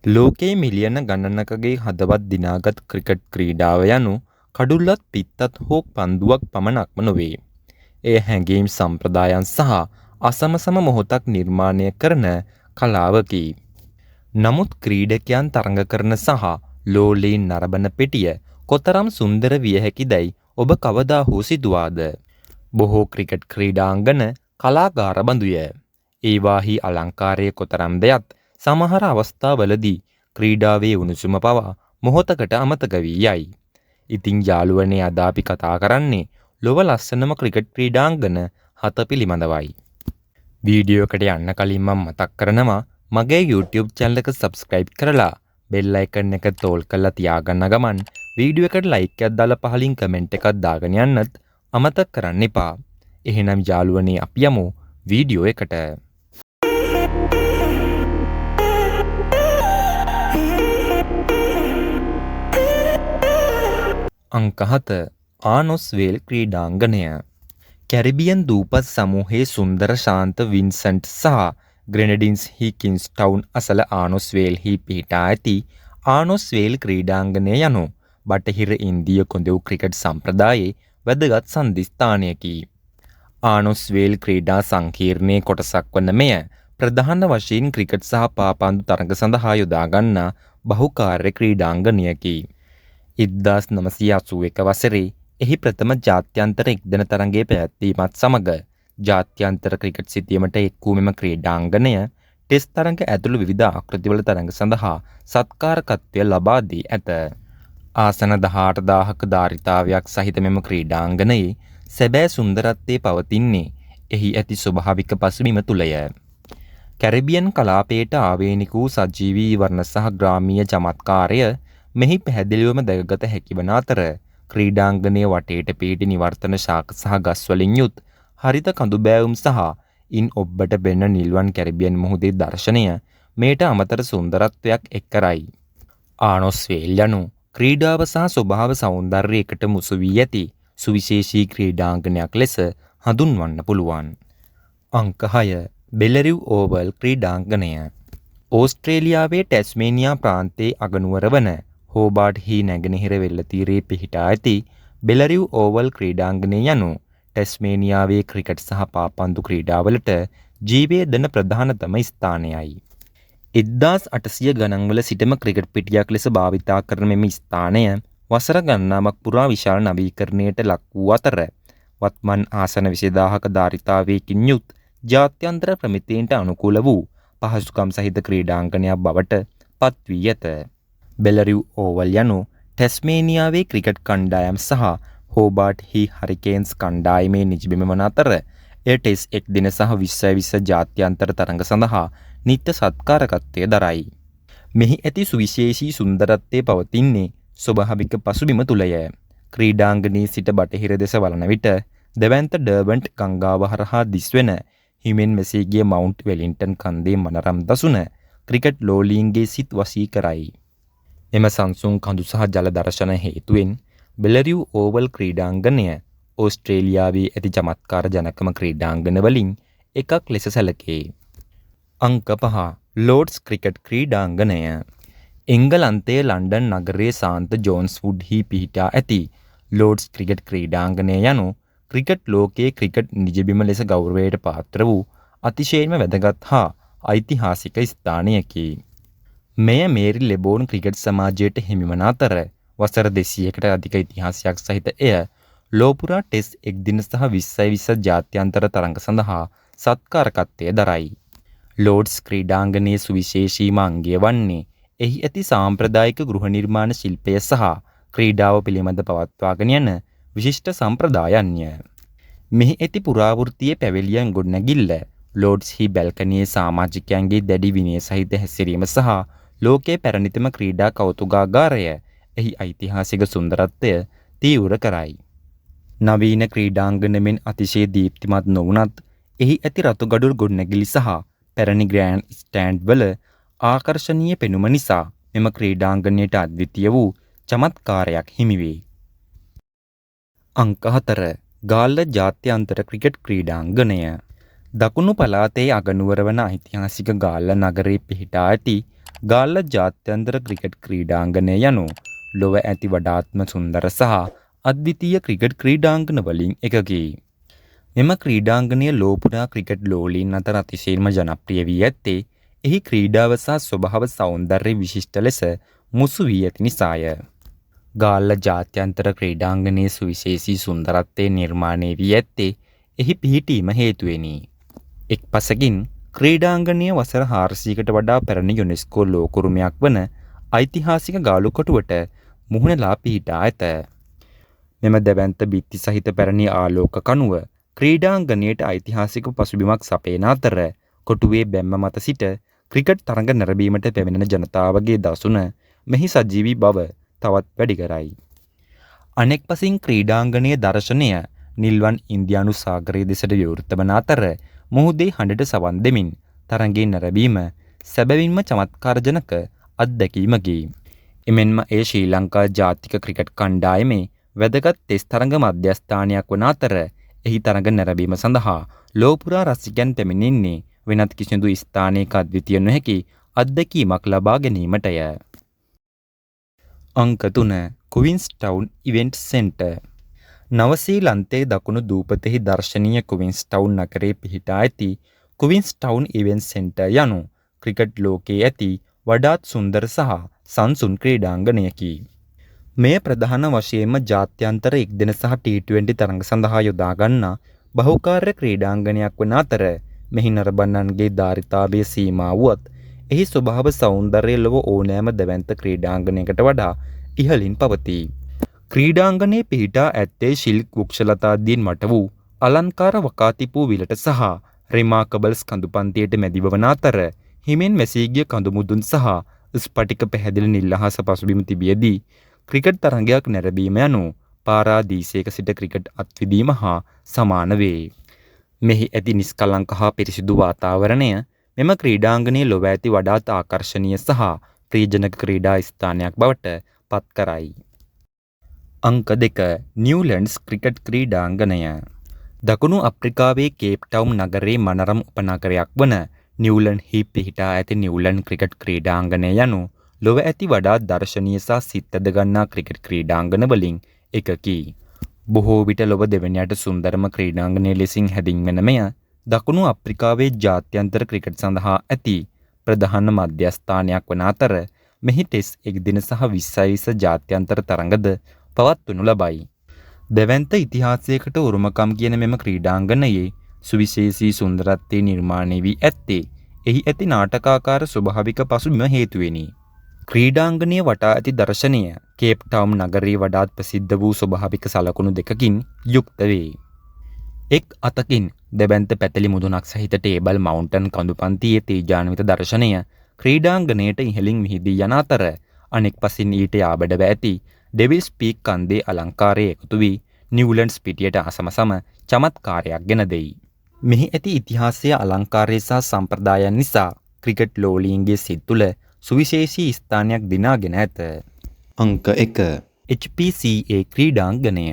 ලෝකයේ මිලියන ගණනකගේ හදවත් දිනාගත් ක්‍රිකට් ක්‍රීඩාව යනු කඩුල්ලත් පිත්තත් හෝ පන්දුවක් පමණක්ම නොවේ. එය හැඟීම් සම්ප්‍රදායන් සහ අසමසම මොහොතක් නිර්මාණය කරන කලාවකි. නමුත් ක්‍රීඩකයන් තරඟ කරන සහ ලෝලීන් නරඹන පෙටිය කොතරම් සුන්දර විය හැකිදැයි ඔබ කවදා හෝ සිතුවාද? බොහෝ ක්‍රිකට් ක්‍රීඩාංගන කලාගාර බඳුය. ඒවාහි අලංකාරය කොතරම්ද යත් සමහර අවස්ථාවලදී ක්‍රීඩාවේ උණුසුම පවා මොහොතකට අමතක වී යයි. ඉතින් යාළුවනේ, අද අපි කතා කරන්නේ ලොව ලස්සනම ක්‍රිකට් ක්‍රීඩාංගන 7 පිළිබඳවයි. වීඩියෝ එකට යන්න කලින් මම මතක් කරනවා, මගේ YouTube channel එක subscribe කරලා බෙල් අයිකන් එක තෝල් කරලා තියාගන්න ගමන් වීඩියෝ එකට ලයික් එකක් දාලා පහලින් කමෙන්ට් එකක් දාගෙන යන්නත් අමතක කරන්න එපා. එහෙනම් යාළුවනේ, අපි යමු වීඩියෝ එකට. අංක 7, ආනොස් වේල් ක්‍රීඩාංගණය. කැරිබියන් දූපත් සමූහයේ සුන්දර ශාන්ත වින්සන්ට් සහ ග්‍රෙනඩින්ස් හි කින්ස්ටවුන් අසල ආනොස් වේල්හි පිහිටා ඇති ආනොස් වේල් ක්‍රීඩාංගණය යනු බටහිර ඉන්දීය කොඳෙව් ක්‍රිකට් සම්ප්‍රදායේ වැදගත් සන්ධිස්ථානයකි. ආනොස් වේල් ක්‍රීඩා සංකීර්ණයේ කොටසක් වන මෙය ප්‍රධාන වශයෙන් ක්‍රිකට් සහ පාපන්දු තරඟ සඳහා යොදා ගන්නා බහුකාර්ය ක්‍රීඩාංගණයකි. 1981 වසරේ එහි ප්‍රථම ජාත්‍යන්තර එක්දින තරඟය පැවැත්වීමත් සමග ජාත්‍යන්තර ක්‍රිකට් සිතියමට එක් වූ මෙම ක්‍රීඩාංගණය ටෙස්ට් තරඟ ඇතුළු විවිධ ආකෘතිවල තරඟ සඳහා සත්කාරකත්වය ලබා දී ඇත. ආසන 18,000ක ධාරිතාවයක් සහිත මෙම ක්‍රීඩාංගණයේ සැබෑ සුන්දරත්වය පවතින්නේ එහි ඇති ස්වභාවික පසුබිම තුළය. කැරිබියන් කලාපයට ආවේනික වූ සජීවී වර්ණ සහ ග්‍රාමීය චමත්කාරය මෙහි පැහැදිලිවම දැකගත හැකිවන අතර, ක්‍රීඩාංගණය වටේට පිහිටි නිවර්තන ශාක සහ ගස්වලින් යුත් හරිත කඳුබෑවුම් සහ ඉන් ඔබ්බට පෙනෙන නිල්වන් කැරිබියන් මුහුදේ දර්ශනය මෙයට අමතර සුන්දරත්වයක් එක් කරයි. ආනොස් වේල් යනු ක්‍රීඩාව සහ ස්වභාව සෞන්දර්ය එකට මුසු වී ඇති සුවිශේෂී ක්‍රීඩාංගණයක් ලෙස හඳුන්වන්න පුළුවන්. අංක 6, බෙලරිව් ඕවල් ක්‍රීඩාංගණය. ඕස්ට්‍රේලියාවේ ටැස්මේනියා ප්‍රාන්තයේ අගනුවර වන හෝබාට් හි නැගෙනහිර වෙල්ල තීරයේ පිහිටා ඇති බෙලරිව් ඕවල් ක්‍රීඩාංගණය යනු ටැස්මේනියාවේ ක්‍රිකට් සහ පාපන්දු ක්‍රීඩාවලට ජීවය දෙන ප්‍රධානතම ස්ථානයයි. 1800 ගණන්වල සිටම ක්‍රිකට් පිටියක් ලෙස භාවිතා කරන මෙම ස්ථානය වසර ගණනාවක් පුරා විශාල නවීකරණයට ලක් වූ අතර, වත්මන් ආසන 20,000ක ධාරිතාවයකින් යුත් ජාත්‍යන්තර ප්‍රමිතීන්ට අනුකූල වූ පහසුකම් සහිත ක්‍රීඩාංගණයක් බවට පත් වී ඇත. බෙලරිව් ඕවල් යනු ටැස්මේනියාවේ ක්‍රිකට් කණ්ඩායම් සහ හෝබාට් හි හරිකේන්ස් කණ්ඩායමේ නිජබිම වන අතර, එය ටෙස්ට් එක්දින සහ 2020 ජාත්‍යන්තර තරඟ සඳහා නිත්‍ය සත්කාරකත්වය දරයි. මෙහි ඇති සුවිශේෂී සුන්දරත්වය පවතින්නේ ස්වභාවික පසුබිම තුළය. ක්‍රීඩාංගණයේ සිට බටහිර දෙස බලන විට දැවැන්ත ඩර්බන්ට් ගංගාව හරහා දිස්වෙන හිමෙන් වැසී ගිය මවුන්ට් වෙලින්ටන් කන්දේ මනරම් දසුන ක්‍රිකට් ලෝලීන්ගේ සිත් වශී කරයි. එම සංසුන් කඳු සහ ජල දර්ශන හේතුවෙන් බෙලරිව් ඕවල් ක්‍රීඩාංගණය ඕස්ට්‍රේලියාවේ ඇති චමත්කාර ජනකම ක්‍රීඩාංගණ වලින් එකක් ලෙස සැලකේ. අංක 5, ලෝඩ්ස් ක්‍රිකට් ක්‍රීඩාංගණය. එංගලන්තයේ ලන්ඩන් නගරයේ සාන්ත ජෝන්ස් වුඩ් හි පිහිටා ඇති ලෝඩ්ස් ක්‍රිකට් ක්‍රීඩාංගණය යනු ක්‍රිකට් ලෝකයේ ක්‍රිකට් නිජබිම ලෙස ගෞරවයට පාත්‍ර වූ අතිශයින්ම වැදගත් හා ඓතිහාසික ස්ථානයකි. මෙය මේරි ලෙබෝන් ක්‍රිකට් සමාජයට හිමිවන අතර, වසර 200කට අධික ඉතිහාසයක් සහිත එය ලොව පුරා ටෙස්ට්, එක්දින සහ 2020 ජාත්‍යන්තර තරඟ සඳහා සත්කාරකත්වය දරයි. ලෝඩ්ස් ක්‍රීඩාංගණයේ සුවිශේෂීම අංගය වන්නේ එහි ඇති සාම්ප්‍රදායික ගෘහ නිර්මාණ ශිල්පය සහ ක්‍රීඩාව පිළිබඳ පවත්වාගෙන යන විශිෂ්ට සම්ප්‍රදායන්ය. මෙහි ඇති පුරාවෘත්තීය පැවිලියන් ගොඩනැගිල්ල, ලෝඩ්ස් හි බැල්කනියේ සාමාජිකයන්ගේ දැඩි විනය සහිත හැසිරීම සහ ලෝකයේ පැරණිතම ක්‍රීඩා කෞතුකාගාරය එහි ඓතිහාසික සුන්දරත්වය තීව්‍ර කරයි. නවීන ක්‍රීඩාංගණ මෙන් අතිශය දීප්තිමත් නොවුනත්, එහි ඇති රතු ගඩොල් ගොඩනැගිලි සහ පැරණි ග්‍රෑන්ඩ් ස්ටෑන්ඩ් වල ආකර්ෂණීය පෙනුම නිසා මෙම ක්‍රීඩාංගණයට අද්විතීය වූ චමත්කාරයක් හිමිවේ. අංක 4, ගාල්ල ජාත්‍යන්තර ක්‍රිකට් ක්‍රීඩාංගණය. දකුණු පළාතේ අගනුවර වන ඓතිහාසික ගාල්ල නගරයේ පිහිටා ඇති ගාල්ල ජාත්‍යන්තර ක්‍රිකට් ක්‍රීඩාංගණය යනු ලොව ඇති වඩාත්ම සුන්දර සහ අද්විතීය ක්‍රිකට් ක්‍රීඩාංගණ වලින් එකකි. මෙම ක්‍රීඩාංගණය ලෝ පුරා ක්‍රිකට් ලෝලීන් අතර අතිශයින්ම ජනප්‍රිය වී ඇත්තේ එහි ක්‍රීඩාව සහ ස්වභාව සෞන්දර්ය විශිෂ්ට ලෙස මුසු වී ඇති නිසාය. ගාල්ල ජාත්‍යන්තර ක්‍රීඩාංගණයේ සුවිශේෂී සුන්දරත්වය නිර්මාණය වී ඇත්තේ එහි පිහිටීම හේතුවෙනි. එක් පසකින් ක්‍රීඩාංගණය වසර 400කට වඩා පැරණි යුනෙස්කෝ ලෝක උරුමයක් වන ඓතිහාසික ගාලු කොටුවට මුහුණලා පිහිටා ඇත. මෙම දැවැන්ත බිත්ති සහිත පැරණි ආලෝක කණුව ක්‍රීඩාංගණයට ඓතිහාසික පසුබිමක් සපයන අතර කොටුවේ බැම්ම මත සිට ක්‍රිකට් තරඟ නැරඹීමට පැමිණෙන ජනතාවගේ දසුන මෙහි සජීවී බව තවත් වැඩි කරයි. අනෙක් පසින් ක්‍රීඩාංගණයේ දර්ශනය නිල්වන් ඉන්දියානු සාගරය දෙසට විවෘත වන අතර මුහුදේ හඬට සවන් දෙමින් තරඟයේ නැරඹීම සැබවින්ම චමත්කාරජනක අත්දැකීමකි. එමෙන්ම එය ශ්‍රී ලංකා ජාතික ක්‍රිකට් කණ්ඩායමේ වැදගත් ටෙස්ට් තරඟ මධ්‍යස්ථානයක් වන අතර එහි තරඟ නැරඹීම සඳහා ලොව පුරා රසිකයන් පැමිණෙන්නේ වෙනත් කිසිදු ස්ථානයක අද්විතීය නොහැකි අත්දැකීමක් ලබා ගැනීමටය. අංක 3 ක්වීන්ස්ටවුන් ඉවෙන්ට් සෙන්ටර්. නවසීලන්තයේ දකුණු දූපතෙහි දර්ශනීය ක්වීන්ස්ටවුන් නගරයේ පිහිටා ඇති ක්වීන්ස්ටවුන් ඉවෙන්ට් සෙන්ටර් යනු ක්‍රිකට් ලෝකයේ ඇති වඩාත් සුන්දර සහ සංසුන් ක්‍රීඩාංගණයකි. මෙය ප්‍රධාන වශයෙන්ම ජාත්‍යන්තර එක්දින සහ T20 තරඟ සඳහා යොදා ගන්නා බහුකාර්ය ක්‍රීඩාංගණයක් වන අතර මෙහි නරඹන්නන්ගේ ධාරිතාවය සීමා වුවත් එහි ස්වභාව සෞන්දර්යය ලොව ඕනෑම දැවැන්ත ක්‍රීඩාංගණයකට වඩා ඉහළින් පවතී. ක්‍රීඩාංගණයේ පිහිටා ඇත්තේ ශිල්ක් වෘක්ෂලතාදීන් වට වූ අලංකාර වකාතිපූ විලට සහ රිමාකබල්ස් කඳුපන්තියට මැදිව වන අතර හිමෙන් වැසී ගිය කඳු මුදුන් සහ ස්ඵටික පැහැදිලි නිල් අහස පසුබිම තිබියදී ක්‍රිකට් තරඟයක් නැරඹීම යනු පාරාදීසයක සිට ක්‍රිකට් අත්විඳීම හා සමාන වේ. මෙහි ඇති නිස්කලංක හා පිරිසිදු වාතාවරණය මෙම ක්‍රීඩාංගණය ලොව ඇති වඩාත් ආකර්ශනීය සහ ප්‍රියජනක ක්‍රීඩා ස්ථානයක් බවට පත් කරයි. අංක 2 නිව්ලැන්ඩ්ස් ක්‍රිකට් ක්‍රීඩාංගණය. දකුණු අප්‍රිකාවේ කේප් ටවුන් නගරයේ මනරම් උපනගරයක් වන නිව්ලන්ඩ් හි පිහිටා ඇති නිව්ලන්ඩ් ක්‍රිකට් ක්‍රීඩාංගණය යනු ලොව ඇති වඩාත් දර්ශනීය සහ සිත් ඇද ගන්නා ක්‍රිකට් ක්‍රීඩාංගණ වලින් එකකි. බොහෝ විට ලොව දෙවැනියට සුන්දරම ක්‍රීඩාංගණය ලෙසින් හැඳින්වෙන මෙය දකුණු අප්‍රිකාවේ ජාත්‍යන්තර ක්‍රිකට් සඳහා ඇති ප්‍රධාන මධ්‍යස්ථානයක් වන අතර මෙහි ටෙස්ට් එක්දින සහ 20-20 ජාත්‍යන්තර තරඟද පවත්වනු ලබයි. දැවැන්ත ඉතිහාසයකට උරුමකම් කියන මෙම ක්‍රීඩාංගණයේ සුවිශේෂී සුන්දරත්වය නිර්මාණය වී ඇත්තේ එහි ඇති නාටකාකාර ස්වභාවික පසුබිම හේතුවෙනි. ක්‍රීඩාංගණය වටා ඇති දර්ශනය කේප් ටවුන් නගරයේ වඩාත් ප්‍රසිද්ධ වූ ස්වභාවික සලකුණු දෙකකින් යුක්ත වේ. එක් අතකින් දැවැන්ත පැතලි මුදුනක් සහිත ටේබල් මවුන්ටන් කඳුපන්තියේ තේජාන්විත දර්ශනය ක්‍රීඩාංගණයට ඉහළින් විහිදී යන අතර අනෙක් පසින් ඊට යාබඩව ඇති ඩෙවිල්ස් පීක් කන්දේ අලංකාරය එකතු වී නිව්ලන්ඩ්ස් පිටියට අසමසම චමත්කාරයක් ගෙන දෙයි. මෙහි ඇති ඉතිහාසය අලංකාරය සහ සම්ප්‍රදායන් නිසා ක්‍රිකට් ලෝලීන්ගේ සිත් තුළ සුවිශේෂී ස්ථානයක් දිනාගෙන ඇත. අංක 1 HPCA ක්‍රීඩාංගණය.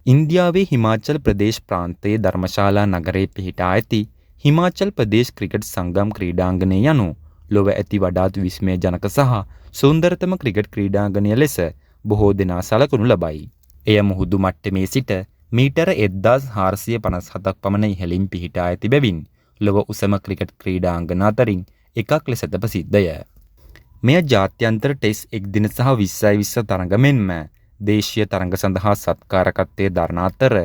ඉන්දියාවේ හිමාචල් ප්‍රදේශ ප්‍රාන්තයේ ධර්මශාලා නගරයේ පිහිටා ඇති හිමාචල් ප්‍රදේශ ක්‍රිකට් සංගම් ක්‍රීඩාංගණය යනු ලොව ඇති වඩාත් විස්මයජනක සහ සුන්දරතම ක්‍රිකට් ක්‍රීඩාංගණය ලෙස බොහෝ දෙනා සලකනු ලබයි. එය මුහුදු මට්ටමේ සිට මීටර 1457ක් පමණ ඉහළින් පිහිටා ඇති බැවින් ලොව උසම ක්‍රිකට් ක්‍රීඩාංගණ අතරින් එකක් ලෙසද ප්‍රසිද්ධය. මෙය ජාත්‍යන්තර ටෙස්ට් එක්දින සහ 20-20 තරඟ මෙන්ම දේශීය තරඟ සඳහා සත්කාරකත්වය දරන අතර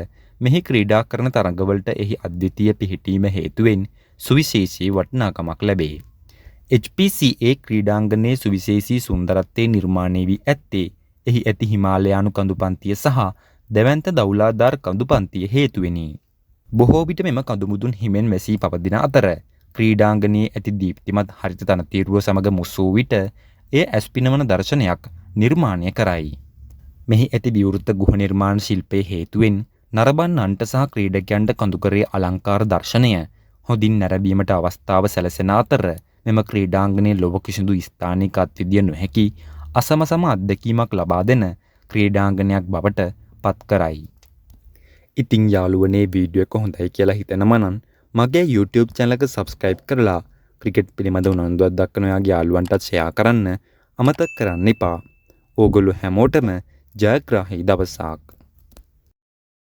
මෙහි ක්‍රීඩා කරන තරඟවලට එහි අද්විතීය පිහිටීම හේතුවෙන් සුවිශේෂී වටිනාකමක් ලැබේ. HPCA ක්‍රීඩාංගණයේ සුවිශේෂී සුන්දරත්වය නිර්මාණය වී ඇත්තේ එහි ඇති හිමාලයානු කඳුපන්තිය සහ දැවැන්ත දෞලාදාර් කඳුපන්තිය හේතුවෙනි. බොහෝ විට මෙම කඳුමුදුන් හිමෙන් වැසී පවතින අතර ක්‍රීඩාංගණයේ ඇති දීප්තිමත් හරිත තනතිරුව සමග මුසු වූ විට එය ඇස් පිනවන දර්ශනයක් නිර්මාණය කරයි. මෙහි ඇති විවෘත ගෘහ නිර්මාණ ශිල්පයේ හේතුවෙන් නරඹන්නන්ට සහ ක්‍රීඩකයන්ට කඳුකරයේ අලංකාර දර්ශනය හොඳින් නැරඹීමට අවස්ථාව සැලසෙන අතර මෙම ක්‍රීඩාංගණය ලොව කිසිදු ස්ථානයක අත්විඳිය නොහැකි අසමසම අත්දැකීමක් ලබා දෙන ක්‍රීඩාංගණයක් බවට පත් කරයි. ඉතින් යාළුවනේ, වීඩියෝ එක හොඳයි කියලා හිතෙනවා නම් මගේ YouTube channel එක subscribe කරලා ක්‍රිකට් පිළිබඳ උනන්දුවක් දක්වන ඔයාගේ යාළුවන්ටත් ෂෙයා කරන්න අමතක කරන්න එපා. ඕගොල්ලෝ හැමෝටම ජයග්‍රාහී දවසක්.